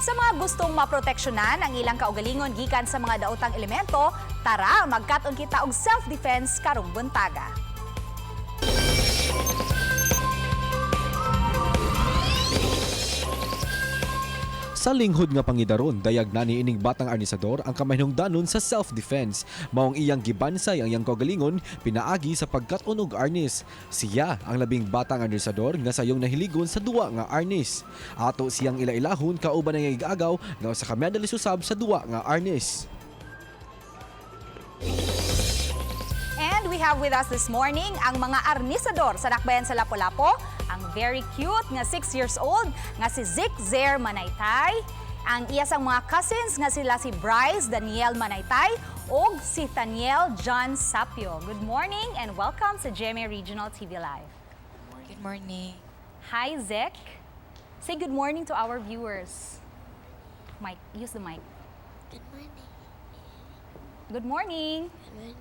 Sa mga gustong maproteksyonan ang ilang kaugalingon gikan sa mga daotang elemento, tara, magkat-on kita og self-defense karong buntaga. Sa linghod nga pangidaron, dayag na ni ining batang arnisador ang kamahinungdanon sa self-defense. Maong iyang gibansay ang iyang kaugalingon pinaagi sa pagkat-on og arnis. Siya ang labing batang arnisador nga sayong nahiligon sa duwa nga arnis. Ato siyang ilailahon kauban ang igagaw nga usa ka medalist usab sa duwa nga arnis. And we have with us this morning ang mga arnisador sa Dakbayan sa Lapu-Lapu, ang very cute nga 6 years old nga si Zik Zer Manaytay, ang iyasang mga cousins nga sila si Bryce Daniel Manaytay ug si Taniel John Sapio. Good morning and welcome sa GMA Regional TV Live. Good morning. Hi, Zek. Say good morning to our viewers. Mic, use the mic. Good morning. Good morning. Good morning.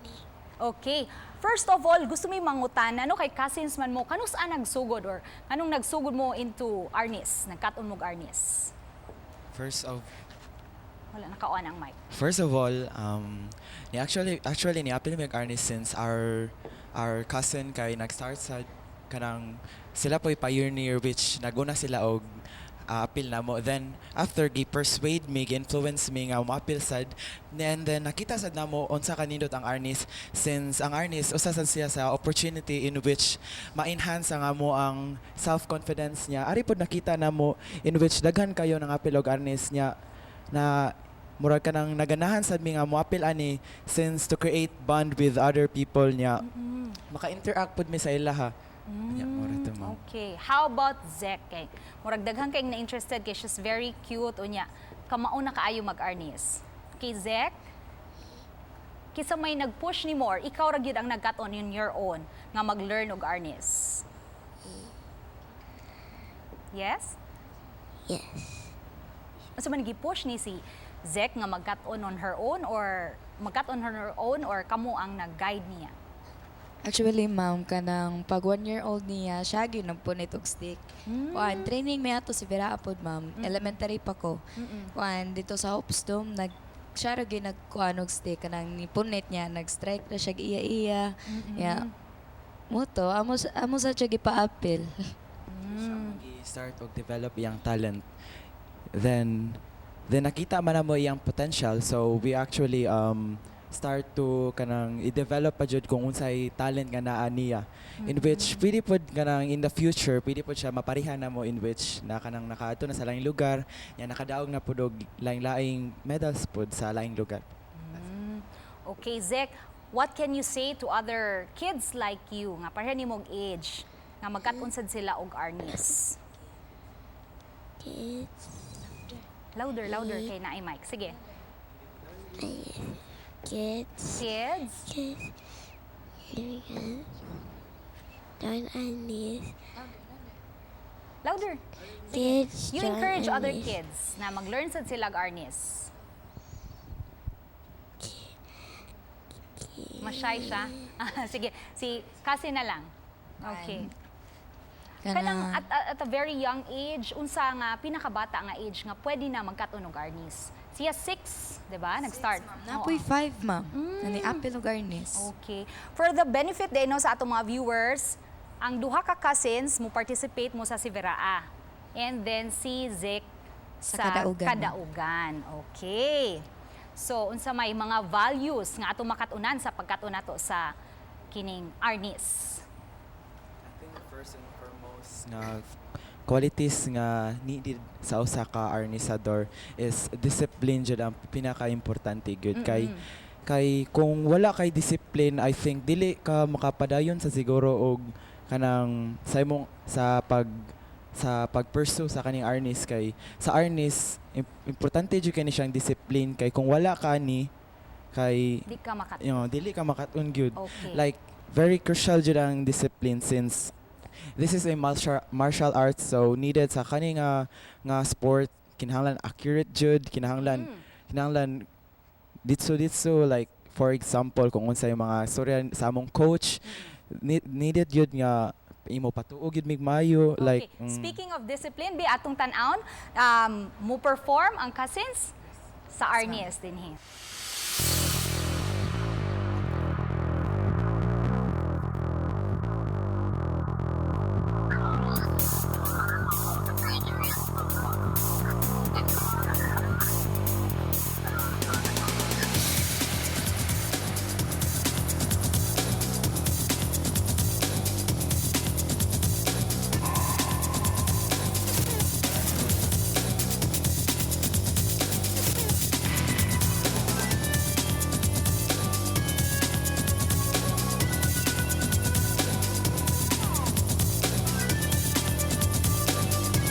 Okay. First of all, gusto mi mangutan ano kay cousins man mo kanus saan nagsugod or kanong nagsugod mo into arnis, nagkat-on mo og arnis? First of Wala, naka-on ang mic. First of all, ni actually ni apil mi og arnis since our cousin kay nag-start sa kanang sila po'y pioneer, which naguna sila og apil namo. Then after, gi-persuade me, gi-influence me nga moapil sad, and then nakita sad namo unsa kanindot ang arnis, since ang arnis usa sad siya sa opportunity in which ma-enhance ang amo ang self-confidence niya. Ari pod nakita namo in which daghan kayo nang apil og arnis niya na murag kanang naganahan sad mi nga moapil ani since to create bond with other people niya, maka-interact pod mi sa ilaha niya. Mura to, ma'am. Okay. How about Zek? Kay murag daghan kay na interested kay she's very cute unya. Kamao na kaayo mag-arnis. Okay, Zek? Kinsa may nag-push nimo or ikaw ra gyud ang nagkat-on in your own nga mag-learn og arnis? Yes? Yes. Unsa man gi-push ni si Zek nga magkat-on on her own or magkat-on on her own or kamo ang nag-guide niya? Actually, ma'am, kanang pag 1 year old niya, siya gyud nagpunit og stick. Kuan, training mi ato sa Viraha pod, ma'am. Elementary pa ko. Kuan, dito sa Hopes Dome, nag siya ra gyud nagkuan og stick, kanang nipunit niya, nag-strike ra siya iya-iya. Yeah. Mao to, amo sa siya gipaapil. Siya ang start og develop iyang talent, then nakita man namo iyang potential, so we actually start to kanang i-develop pa jud kung unsay talent nga naa niya, in which pwede pod kanang in the future pwede pod siya maparihan namo, in which na kanang nakaadto na sa laing lugar nya nakadaog na pod og laing-laing medals pod sa laing lugar. Okay, Zek, what can you say to other kids like you nga pareha nimong age nga magkat-on sad sila og arnis? Kids. Louder, louder kay naay mic. Sige. Kids. Kids, Kids. Here Join Anis. Louder. Kids. You Join encourage other Anis. Kids na mag-learn sad sila og arnis. Ma-shy siya. Sige, si kasi na lang. Okay. Kanang at a very young age, unsa nga pinakabata nga age nga pwede na magkat-on og arnis? Siya 6, 'di ba? Nag-start. Napoy 5, ma'am. Nani apil og arnis. Okay. For the benefit din, no, sa atong mga viewers, ang duha ka cousins mo participate mo sa Siveraa. And then si Zek sa sa Kadaugan. Kadaugan. Okay. So unsa may mga values nga atong makat-unan sa pagkat-on nato sa kining arnis? I think first and foremost nga qualities nga needed sa usa ka arnisador is discipline jud ang pinaka-importante gyud, kay kung wala kay discipline, I think dili ka makapadayon sa siguro og kanang sa imong sa pag-pursue sa kaning arnis, kay sa arnis importante jud kani siyang discipline, kay kung wala ka ni kay Di ka makat. Dili ka makat-on gyud. Like, very crucial jud ang discipline since this is a martial arts, so needed sa kani nga sport, kinahanglan accurate jud, kinahanglan kinahanglan ditso ditso. Like, for example, kung unsa yung mga storya sa among coach, needed jud nga imo patuo gyud mig maayo, like Speaking of discipline, bi atong tan-awon, mo perform ang cousins sa Arnis dinhi.